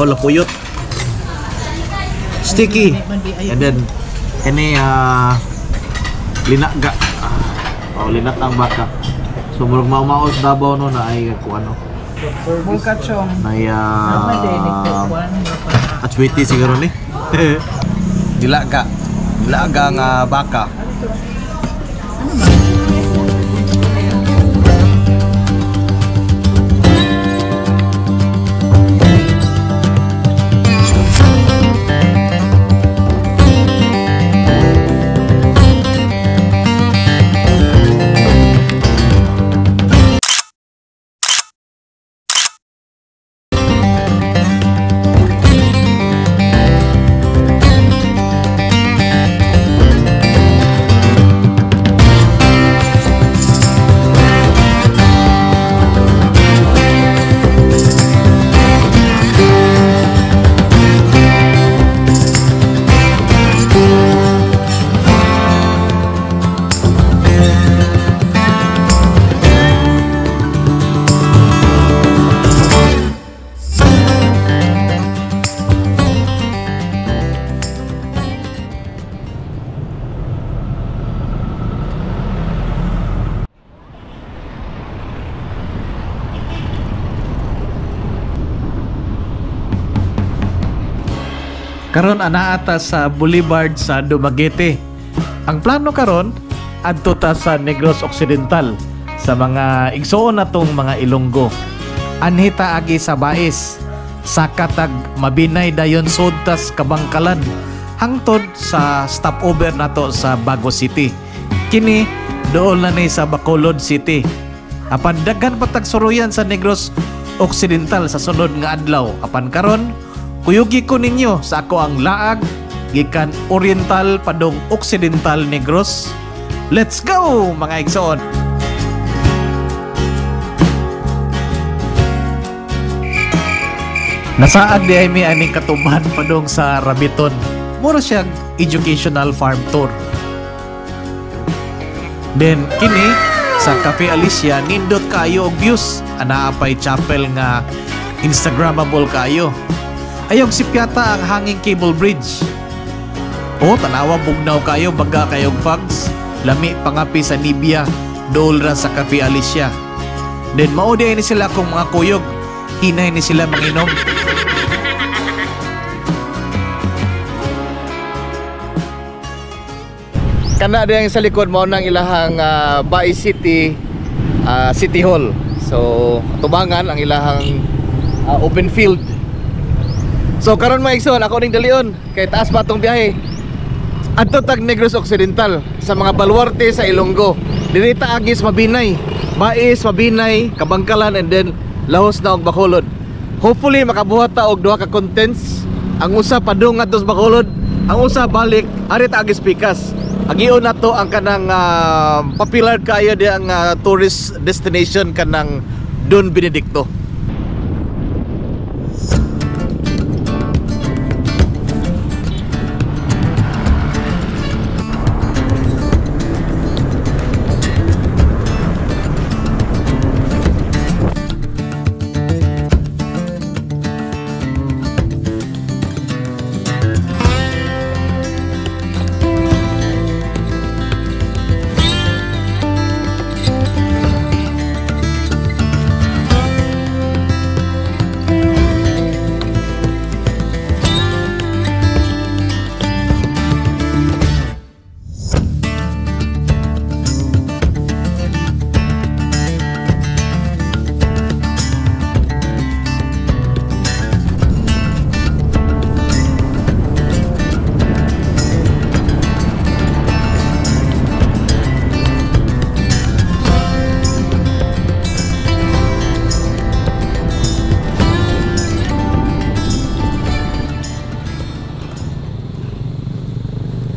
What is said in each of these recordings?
Oh, lapuyot. Sticky. And then kini linaga. Oh, linatang baka. So murag mao-mao sa Davao no na ay kung ano. Bulkachong. Na ay atwiti siguro ni. Dilaga. Dilaga nga baka. Karon anaa ta sa Boulevard sa Dumaguete. Ang plano karon adto ta sa Negros Occidental sa mga igsoon natong mga Ilonggo. Anhi ta agi sa Bais, sa katag Mabinay dayon sud tas Kabangkalan hangtod sa stopover nato sa Bago City. Kini dool na ni sa Bacolod City. Apan daghan pa tag suruyan sa Negros Occidental sa sunod nga adlaw. Apan karon kuyugi ko ninyo sa ako ang laag gikan Oriental padung Occidental Negros. Let's go mga igsoon. Nasaad di ay mi aning katuban padung sa Rabiton. Mura siyang educational farm tour. Then kini sa Cafe Alicia nindot kaayo og views. Anaa pay chapel nga instagramable kaayo. Ayog si Piata ang hanging cable bridge. O, tanawa bugnaw kayo, baga kayong fogs. Lami pangapi sa Nibia, dool ra sa Cafe Alicia. Then mao di ay ni sila kung mga kuyog. Hinay ni sila manginom. Kana diyang sa likod mao nang ilahang Bais City City Hall. So tubangan ang ilahang open field. So karon mga igsoon, ako ning dalion kay taas pa atong biyahe. Adto tag Negros Occidental sa mga baluarte sa Ilonggo. Diri ta agis Mabinay, Bais, Mabinay, Kabangkalan and then lahos na og Bacolod. Hopefully makabuhat ta og duha ka contents. Ang usa padung ngadto sa Bacolod, ang usa balik ari ta agis Pikas. Agion nato ang kanang popular kayo di ang tourist destination kanang Don Benedicto.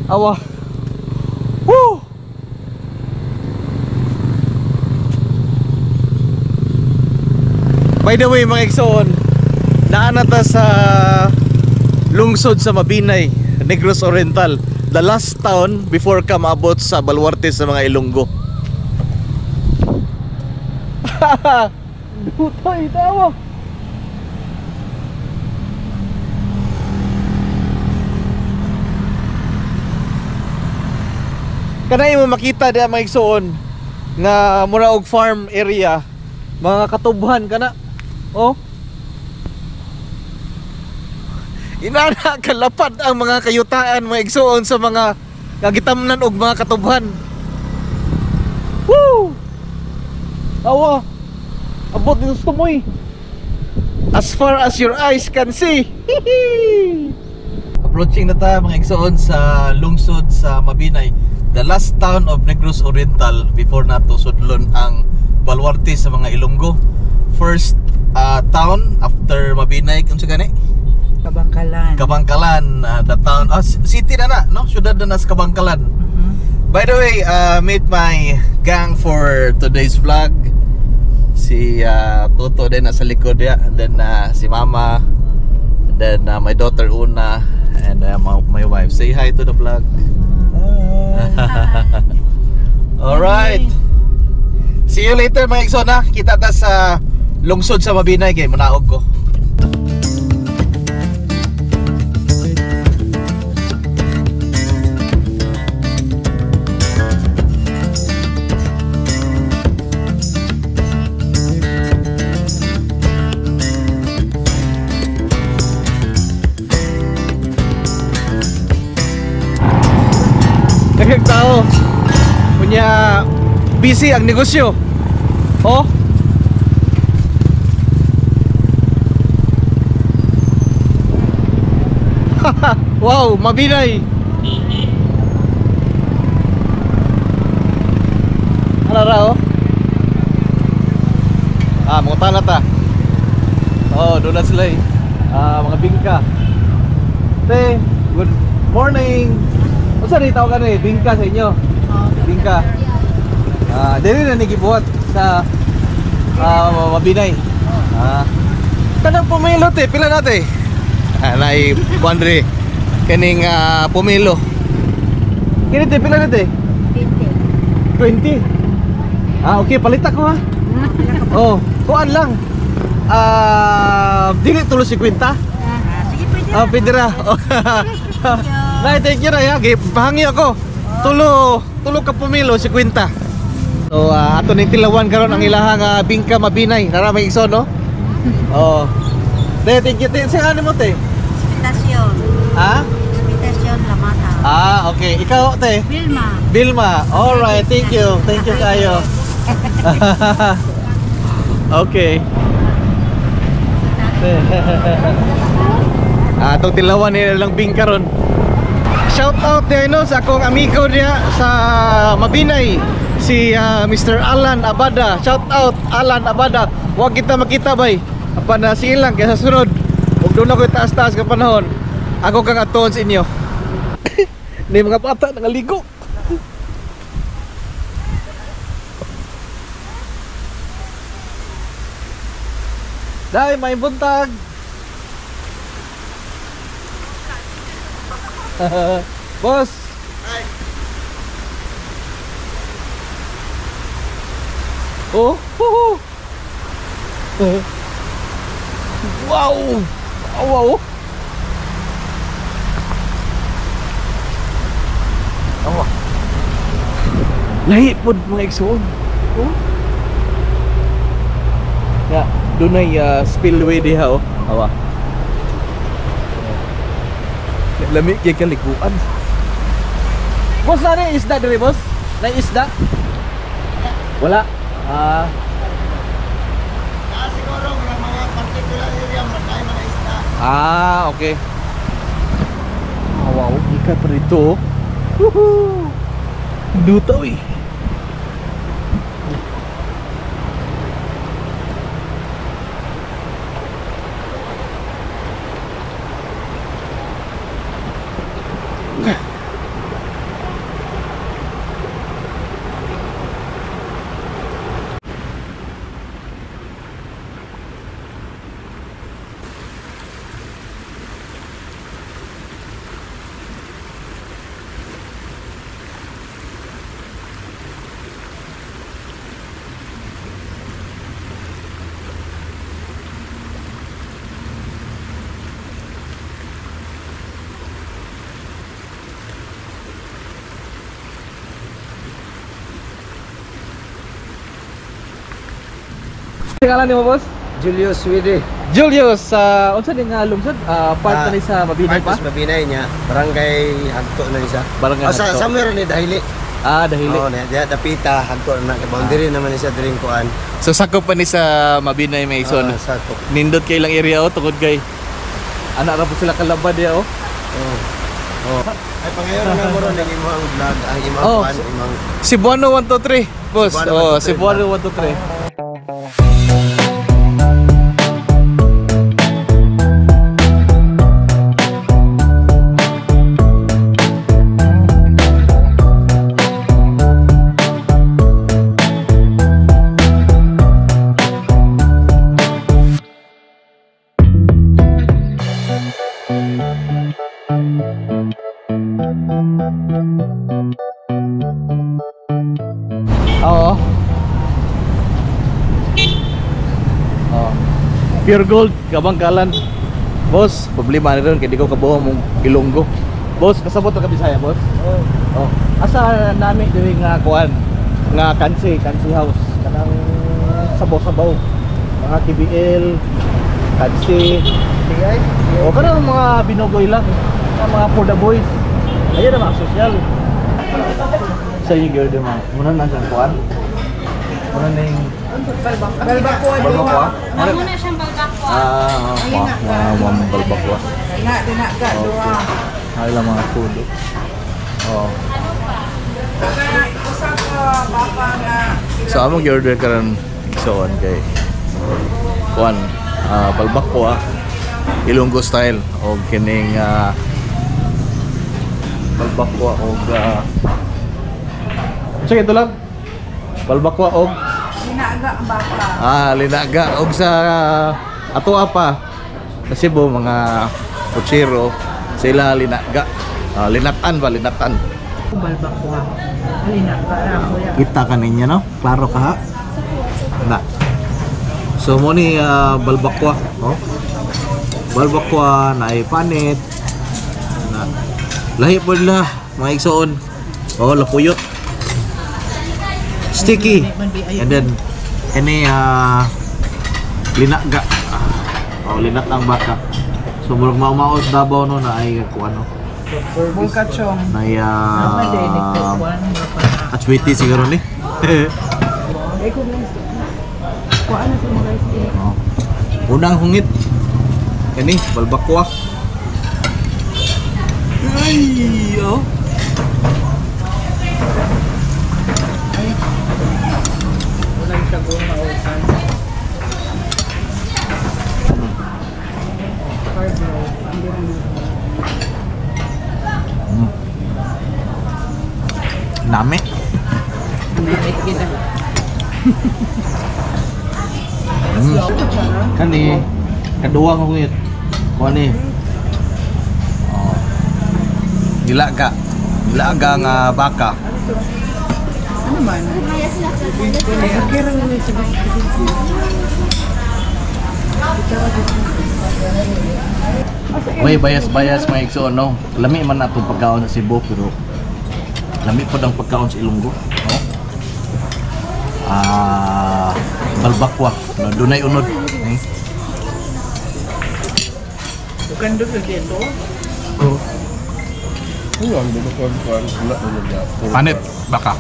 Awa. Woo! By the way mga igsoon, naa na ta sa lungsod sa Mabinay, Negros Oriental, the last town before ka maabot sa baluarte sa mga Ilonggo. Dutay tawa. Kanay mo makita diha mga igsoon nga mura og farm area, mga katubhan kana. Oh. Inana kalapad ang mga kayutaan mga igsoon sa mga kagitamnan og mga katubhan. Woo! Awa. Abot dito sa tumoy. As far as your eyes can see. Approaching na tayo mga igsoon sa lungsod sa Mabinay, the last town of Negros Oriental before nato sudlon ang baluarte sa mga Ilonggo. First town after Mabinay, unsa gani? Kabangkalan. Kabangkalan, the town, city na na, no? Syudad na na sa Kabangkalan. By the way, meet my gang for today's vlog. Si Toto din nasa likod ya, and then si Mama, and then my daughter Una, and my wife. Say hi to the vlog. Hi. Alright. See you later mga igsoon ha. Kita ta sa lungsod sa Mabinay kay manaog ko. Daghang tao. Kunya busy ang negosyo. Oh. Wow, Mabinay. Ano ra oh? Ah, mga tana ta. Oh, doon na sila eh. Ah, mga bingka. Te, good morning. Unsa ni tawag ani? Bingka sa inyo? Bingka. Ah, dili na ni gibuhat sa Mabinay. Ah. Kanang pumilo te, pila na te? Ah, naay kuan diri. Kaning pumilo. Kini te, pila na te? 20. 20. Ah, okay, palit ako ha. Oh, kuan lang. Ah, dili tulo 50. Ah, sige, pwede. Ah, pwede ra. Nay, thank you na ya. Pahangi ako. Tulo, tulo ka pumilo 50. So, ato ning tilawan karon ang ilahang bingka Mabinay. Nara may igsoon, no? Oh. Te, thank you. Te, sa ano mo te? Invitation. Ha? Invitation Lamata. Ah, okay. Ikaw te? Vilma. Vilma. All right, thank you. Thank you kayo. Okay. Atong tilawan nila lang bingka ron. Shout out niya no, sa akong amigo niya sa Mabinay, si Mr. Alan Abada. Shout out Alan Abada. Huwag kita makita bay. Apan na silang kaysa sunod. Ug doon ako taas-taas ka panahon. Ako kang atuon sa inyo. Ni mga bata nangaligo. Dai, may buntag. Boss. Hi. Oh, huhu. Wow. Wow, wow. Awa. Lahi pod mga igsoon. Oh. Ya, dunay spillway diha oh. Awa. Lami kay kaliguan. Boss, na isda diri boss? Na isda? Wala. Ah. Siguro mga particular area matay mga isda. Ah, okay. Oh, wow, ika pa rito. Woohoo! Duta uy. Tingala nimo, boss? Julius Wide. Julius, sa unsa ni nga lungsod? Part na ni sa Mabinay pa? Part Mabinay niya. Barangay Hagto na ni siya. Barangay Oh, sa Hagto. somewhere ni Dahili. Ah, dahili. Oo, na diha dapita Hagto na kay boundary naman ni siya diring kuan. So sakop pa ni sa Mabinay, may Ah, sakop. Nindot kay ilang area oh, tungod kay Anak ra po sila kalabad diya oh. Oh. Ay pangayon na mo ron ang imong vlog, ang imong Oh, kuan, imong Cebuano 123, boss. Cebuano Oh, 123. Cebuano 123. Oo. Oh. Pure gold, kabangkalan. Boss, problema ni ron kay di ko kabuo mong Ilonggo. Boss, kasabot ka Bisaya, boss? Oh. Asa nami diri nga kuan? Nga Kansi, Kansi House. Kanang sabaw-sabaw. Mga TBL, Kansi. TI. O kanang mga binogoy lang. Ang mga for the boys. Ayun ang mga social. Sa inyo girl di mga. Muna na siyang kuan. Muna na yung Balbakwa. Balbakwa? Muna siyang balbakwa. Ah, wow, wow, balbakwa. Okay. Ay lang mga food. Oh. So among gi-order karon so on kay kuan balbakwa Ilonggo style og kining balbakwa og Sige, ito lang. Balbakwa og Linaga ang baka. Linaga og sa atoa pa sa Cebu mga kutsero sila linaga. Linatan ba linatan. Balbakwa. Linaga na ako yan. Kita ka ninyo, no? Klaro ka ha? Na. So mo ni balbakwa, oh. Balbakwa na ay panit. Na. Lahi po nila mga igsoon. Oh, lapuyot. Sticky. And then ini linaga. Oh, linat ang baka. So murag maumaos Davao no na ay kuan no. Bulkachong. Na ay atswiti siguro ni. Oh. Unang hungit. Kani balbakwa. Ay, oh. Nami. Kani kaduwang hungit. Kuan ni. Oh. Gilaga. Gilaga nga baka. May bayas-bayas may igsoon no. Lami man atong pagkaon sa Cebu pero lami pod ang pagkaon sa Ilonggo, no? Balbakwa, no, dunay unod. Eh? Panit baka.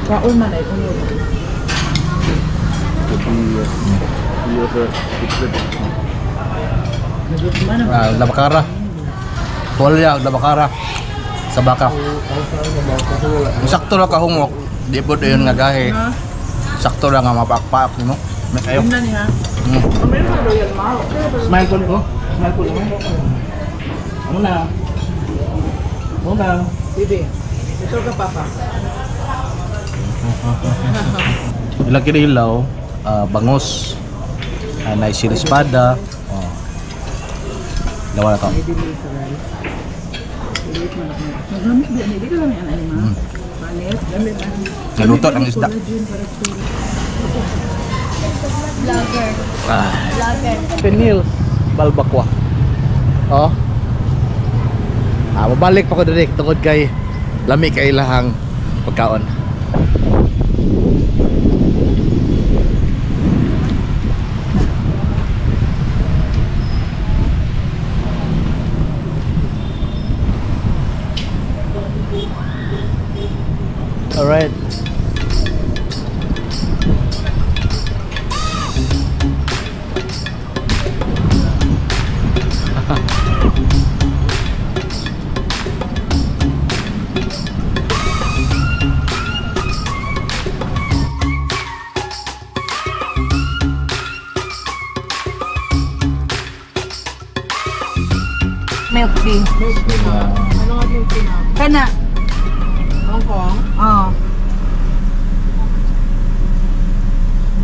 Kaon man ay unod. Labakara. Tuwalya, labakara. Sa baka. Sakto ra kahungok. Di po yun nga gahe. Sakto ra nga mapakpak no. May kayo. Mm. Smile ko ko. Smile ko lang. Muna. Muna. Bibi. Ito ka papa. Ilang kinilaw, bangos. Uh, espada. Oh. Lawa na to. Maglamit di ani, di ka lang yan ani ma. Panis, lamit man. Naluto ang isda. Vlogger. Ah. Vlogger. Penils balbakwa. Oh. Mabalik pa ko diri tungod kay lami kay ilahang pagkaon. Alright. Milk tea. Ano nga milk tea, ma'am? Kana. Hong Kong? Oh.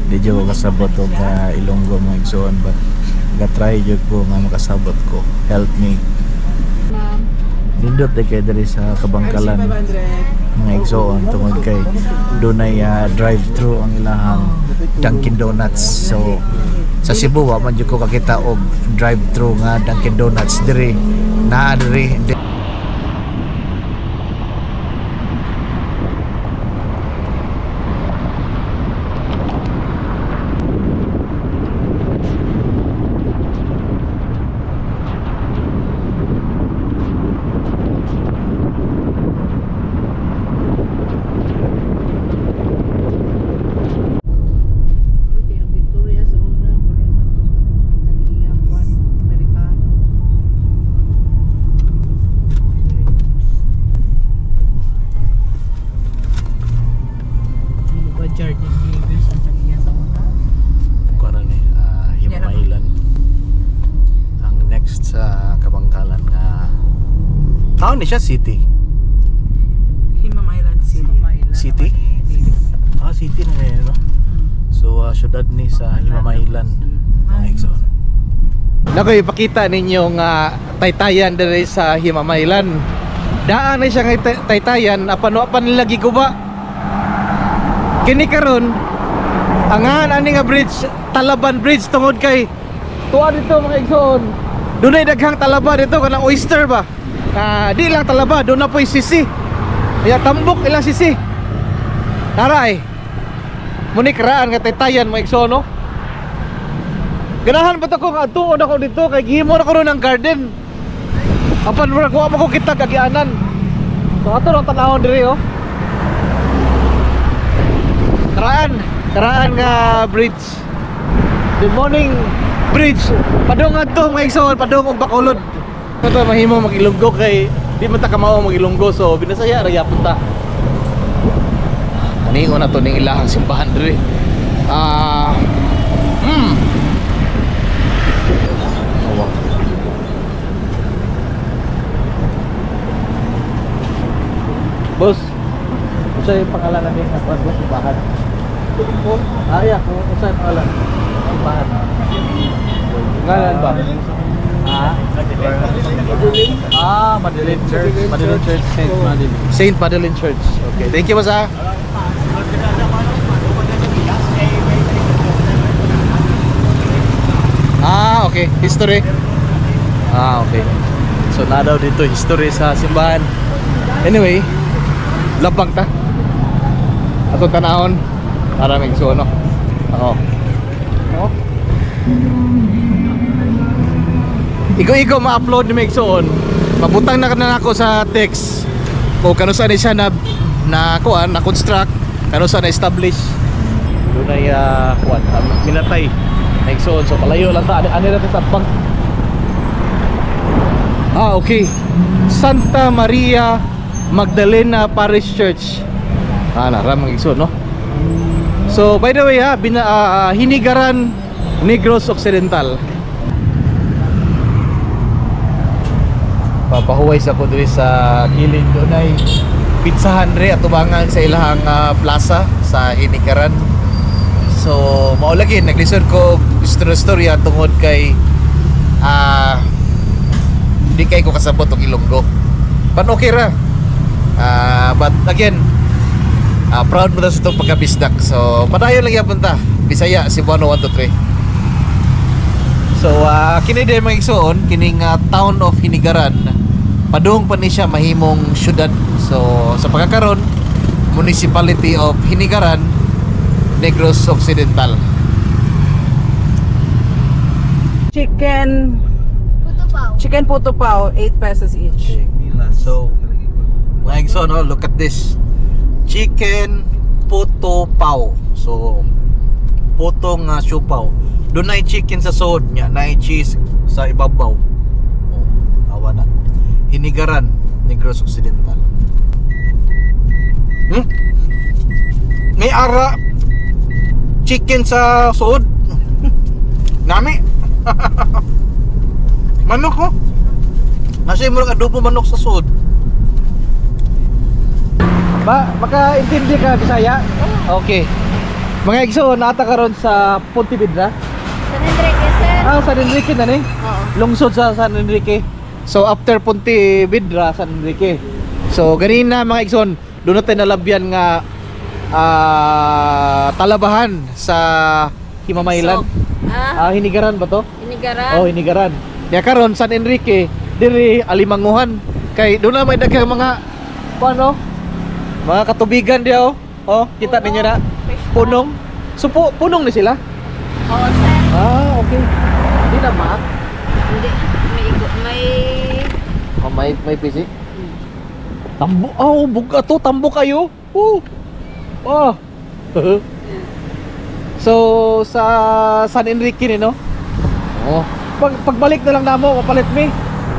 Di jud ko kasabot og Ilonggo, mga igsoon, but ga-try jud ko nga makasabot ko. Help me. Ma'am. Nindot di kay diri sa Kabangkalan, 500. mga igsoon, tungod kay dunay drive-thru ang ilahang Dunkin Donuts. So sa Cebu wa man jud ko kakita og drive-thru nga Dunkin Donuts. Diri naa diri. Okay, ang Victoria sa una, mura naman to. Tag-iya, one, Amerikano. Dili ba Jordan Davis ang tag-iya sa una? Kuan ni Himamaylan ang next sa Kabangkalan nga town ni siya, city. Himamaylan City. City? Ah, city na ngayon, no? So syudad ni sa Himamaylan, mga igsoon. Nako, ipakita ninyo nga taytayan diri sa Himamaylan. Daan na siya nga taytayan apan wa pa nila giguba. Kini karon angan ani nga bridge, Talaban Bridge, tungod kay tuwa dito, mga igsoon. Dunay daghang talaba dito, kanang oyster ba. Ah, di lang talaba, doon na po'y sisi. Kaya tambok ilang sisi. Taray. Muni karaan nga taytayan, mga igsoon, no? Ganahan ba to kung adtuon ako dito kay gihimo na ko ron ang garden. Apan murag wa man ko kita kagianan. So ato rong tan-awon diri, oh. Karaan, karaan nga bridge. Good morning bridge. Padung adto, mga igsoon, padung og Bacolod. Kato mahimo mag-Ilonggo kay di man ta kamao mag-Ilonggo, so binasaya ra gyapon ta. Ani na to ning ilahang simbahan diri. Ah. Awak. Boss, unsa yung pangalan namin nga kuan, boss, simbahan? Ah, yeah, kung unsa yung pangalan? Simbahan. Ngalan ba? Ah? Ah, Madeline Church. Madeline Church, Saint Madeline. Saint Madeline Church. Okay, thank you, boss, ah. Ah, okay. History. Ah, okay. So na daw dito history sa simbahan. Anyway, labang ta. Atong tanahon para may gusto, no. Oo. Oo. Igo-igo ma-upload ni Megsoon. Mabutang na na ako sa text. O kano saan siya na na kuan, na construct, kano saan na establish. Dunay kuan, minatay. Megsoon, so palayo lang ta ani ani ra ta sa bank. Ah, okay. Santa Maria Magdalena Parish Church. Ah, nara mga igsoon, no? So, by the way ha, Hinigaran, Negros Occidental. Papahuway sa ko diri sa kilid, dunay pizzahan re atubangan sa ilahang plaza sa Hinigaran. So, mao lagi naglisod ko og istorya tungod kay di kay ko kasabot og Ilonggo. But okay ra. But again, proud mo na sa itong pagkabisdak. So, padayon lang yapon ta. Bisaya, Cebuano 1, 2, 3. So, kini din mga igsoon, kining town of Hinigaran, padung pa ni siya mahimong syudad. So, sa pagkakaron, Municipality of Hinigaran, Negros Occidental. Chicken Puto pao. Chicken puto pao, 8 pesos each. So, mga igsoon, oh, look at this. Chicken puto pao. So puto nga siupaw. Dunay chicken sa suod nya, nay cheese sa ibabaw. Oh, awa na. Hinigaran, Negros Occidental. May ara chicken sa suod. Nami. Manok ko. Nasa mo adobo manok sa suod. Ba, makaintindi ka Bisaya? Okay. Mga igsoon, naata karon sa Pontevedra. San Enrique, sir. Ah, San Enrique na ni. Oo. Lungsod sa San Enrique. So after Pontevedra, San Enrique. So ganina mga igsoon, doon natin nalabyan nga talabahan sa Himamaylan. Ah, Ah, Hinigaran ba to? Inigaran. Oh, Hinigaran. Ya karon San Enrique, diri Alimanguhan. Kay doon na may daghang mga paano? Mga katubigan diya oh. Oh, kita ninyo na. Punong. So punong ni sila? Oo, sir. Ah, okay. Hindi na ma. Hindi. May Oh, may PC. Tambo. Oh, buga to, tambo kayo. Oh. Oh. So sa San Enrique ni no? Oh. Pagbalik na lang namo, mapalit mi.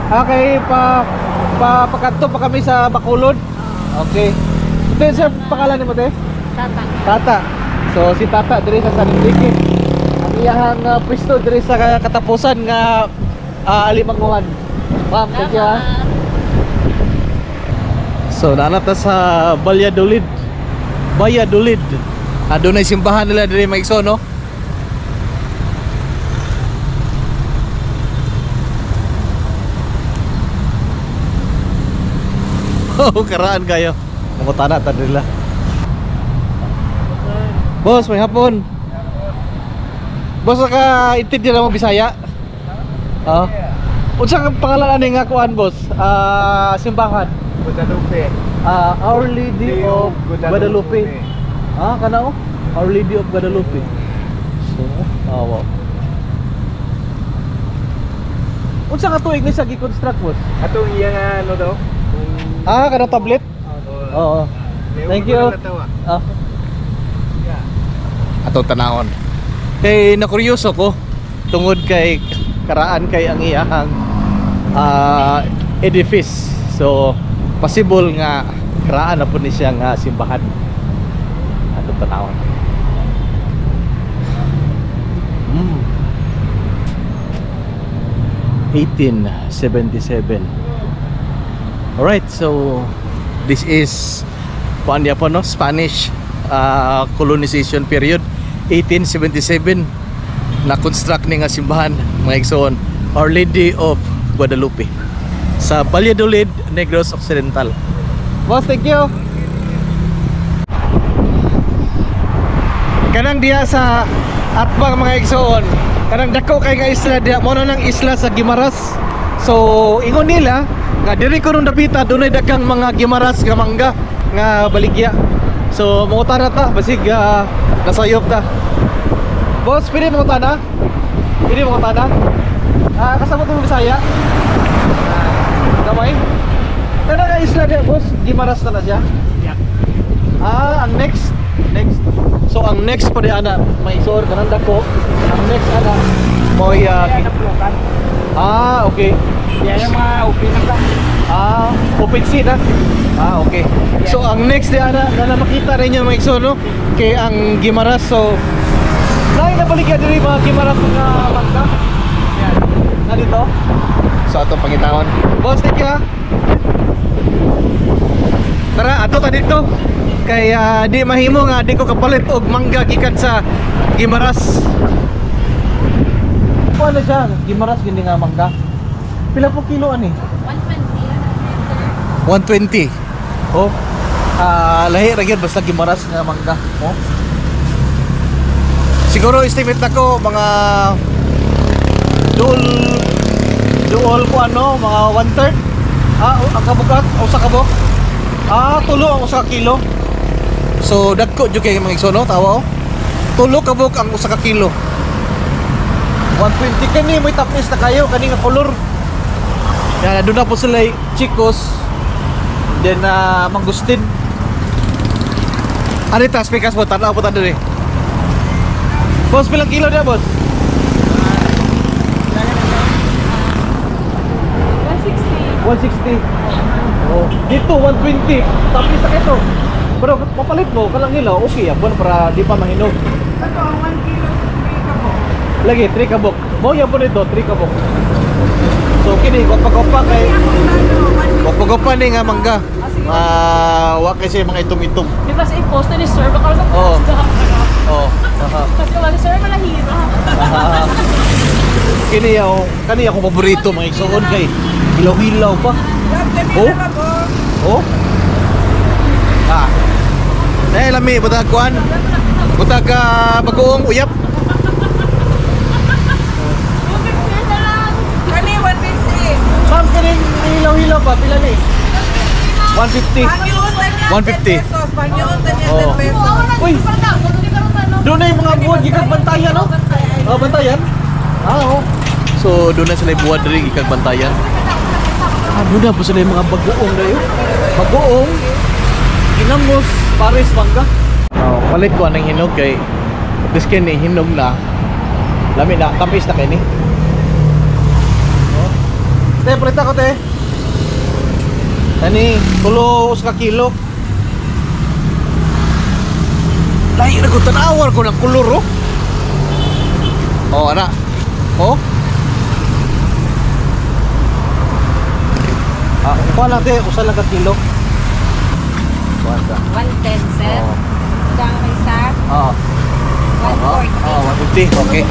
Okay, pa pa pakadto pa kami sa Bacolod. Okay. Ito yung sir, pangalan nimo te? Tata. Tata. So si Tata diri sa San Enrique. Ang iyahang pwesto diri sa katapusan nga Alimanguhan. Ma'am, thank you ah. So naana ta sa Valladolid. Valladolid. Ah, doon ay simbahan nila diri mga igsoon, no? Oh, karaan kayo. Mangutana ta nila. Boss, may hapon. Boss, naka intindi na mo Bisaya? Oh. Unsa ka pangalan ani nga kuan, boss? Ah, simbahan. Guadalupe. Ah, Our Lady of Guadalupe. Ah, kana oh. Our Lady of Guadalupe. So, oh, wow. Unsa ka tuig ni siya gi-construct, boss? Atong iya nga ano daw? Ah, kana tablet? Oo. Thank you. Ah. Atong tanawon. Kay nakuryoso ko tungod kay Karaan kay ang iyahang edifice. So, possible nga karaan na po ni siya nga simbahan. Atong tanawon. 1877. Alright, so this is kuan po no, Spanish colonization period 1877 na construct ni nga simbahan mga igsoon, Our Lady of Guadalupe sa Valladolid, Negros Occidental. Boss, thank you. Kanang diha sa atbang mga igsoon, kanang dako kay nga isla diha mo na nang isla sa Gimaras. So ingon nila nga diri ko nung dapita dunay daghang mga Gimaras nga mangga nga baligya. So mangutana ta basig nasayop ta. Boss, pwede mangutana? Pwede mangutana? Ah, kasama to mo Bisaya? Gamay? Kanang nga isla diha, boss, Gimaras na na siya? Yeah. Ah, ang next, next. So ang next pa di ana, may isor kanang dako. Ang next ana moy ah, okay. Yan yung mga open na. Ah, open sea na. Ah, okay. So ang next di ana na makita rin yung mga igsoon no kay ang Gimaras. So Lain na baligya diri mga Gimaras mga mangga. Yan. Na dito. So atong pangitaon. Boss, thank you ah. Tara, ato ta dito. Kay di mahimo nga di ko kapalit og mangga gikan sa Gimaras. Ano siya? Gimaras gini nga mangga. Pila po kilo ani? 120. 120. Oh. Ah, lahi ra gyud basta Gimaras nga mangga. Oh. Siguro estimate nako mga Duol duol ko ano, mga 1/3. Ah, ang kabukat, usa ka buok. Ah, tulo ang usa ka kilo. So dagko jud kay mga igsoon no, tawa oh. Tulo ka buok ang usa ka kilo. 120 kani may tapis na kayo kani nga kolor. Yan, doon na po sila chicos. Then mangustin. Ari tas pikas po, tanaw po ta diri. Boss, pilang kilo dia, boss? 160. 160. Oh, dito 120. Tapos sa ito. Pero papalit mo kalang hilaw, okay abon para di pa mahinog. Ito, 1 kilo, 3 kabok. Lagi 3 kabok. Mo yapon ito 3 kabok. So kini gopa-gopa kay gopa-gopa ni nga mangga. Ah, wa kay siya mga itom-itom. Di ba sa i-post na ni sir, baka sa Oo. post. Oh. Kasi wala sir, malahira. Kini ako, kani akong paborito mga igsoon kay hilaw-hilaw pa. Oh. Oh. Ah. Eh lami butag kuan. Butag bagoong uyap. Kani, 150. Ma'am, kaning hilaw-hilaw pa pila ni? 150. 150. Oh. Uy. Doon na yung mga buwad gikan bantayan no? Oh, bantayan. Ah, oh. So doon na sila yung buwad diri gikan bantayan. Ah, doon na po sila yung mga bagoong dayo. Bagoong, ginamos, pares mangga. Oh, palit ko anang hinog kay at least kini hinog na. Lami na, tamis na kini. Oh. Te, palit ako te. Ani, tulo ka kilo. Lahi na ko tanawar ko ng kolor oh. Oh, ana. Oh. Ah, kuha lang te, usa lang ka kilo. Kuha ka. 110, sir. Oh. Kang isa, Oo. 140. Oh, 150. Okay.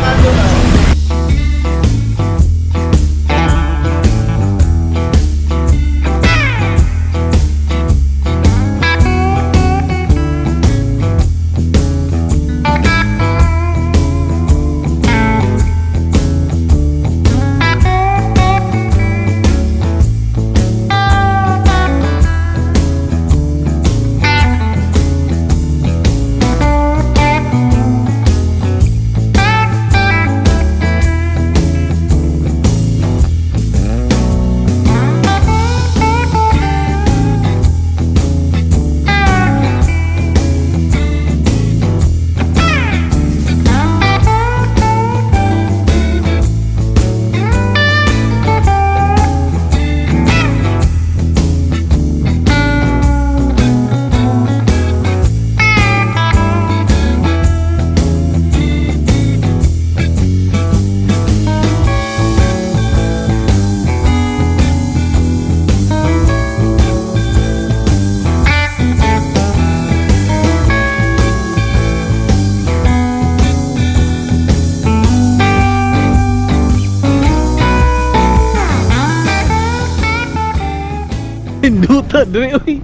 Pinduta diri uy.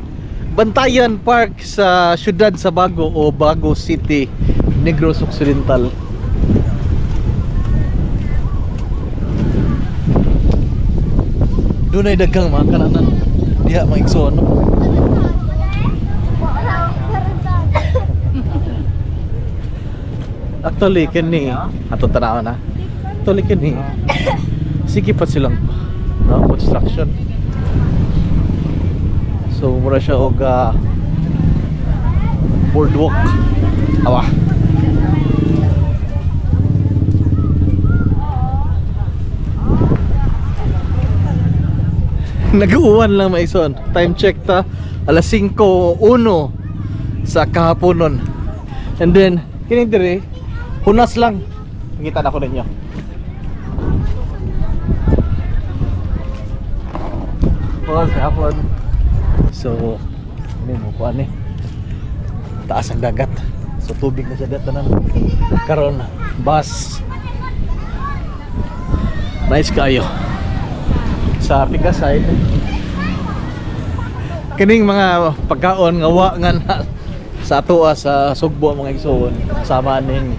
Bantayan Park sa siyudad sa Bago o Bago City, Negros Occidental. Dunay daghang mga kananan diha mga igsoon no. Actually kini ato tanaw na. Actually kini sige pa silang no construction. So mura siya og boardwalk. Awa. Nag-uwan lang maison. Time check ta alas 5:01 sa kahaponon. And then kini dire hunas lang. Ngita na ko ninyo. Boss, hapon. So, ini mo kuan ni. Taas ang dagat. So tubig na siya dito tanan. Karon bus. Nice kayo. Sa Piga side. Kining mga pagkaon nga wa nga na sa atoa sa Sugbo mga igsoon sama ning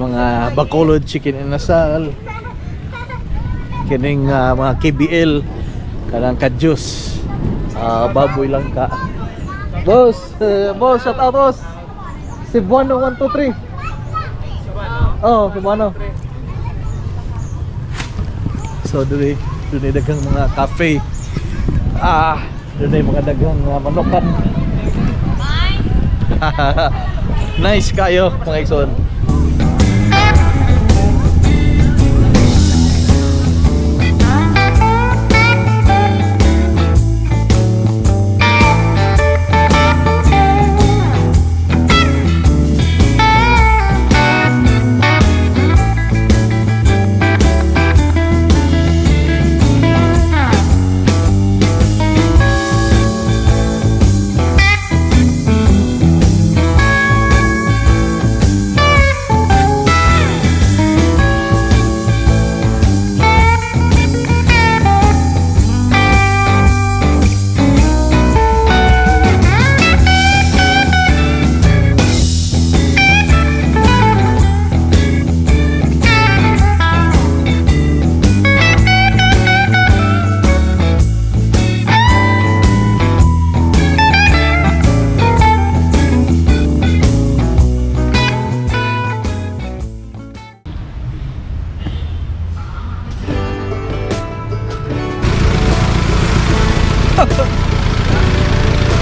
mga Bacolod chicken inasal, kining mga KBL kanang ka-juice, baboy lang ka. Boss, boss, shout out boss. Cebuano 1 2 3. Oh, Cebuano. So dili dunay daghang mga cafe. Ah, dunay mga daghang mga manukan. Nice kayo, mga igsoon.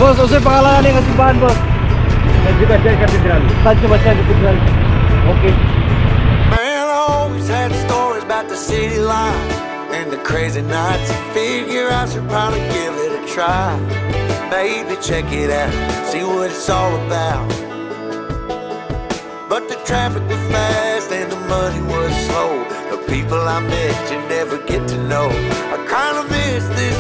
Boss, unsay pangalan ni nga simbahan, boss? San Sebastian Cathedral. San Sebastian Cathedral. Okay. Man, I always had stories about the city life and the crazy nights. Figure I should probably give it a try. Maybe check it out, see what it's all about. But the traffic was fast and the money was slow. The people I met you never get to know. I kinda miss this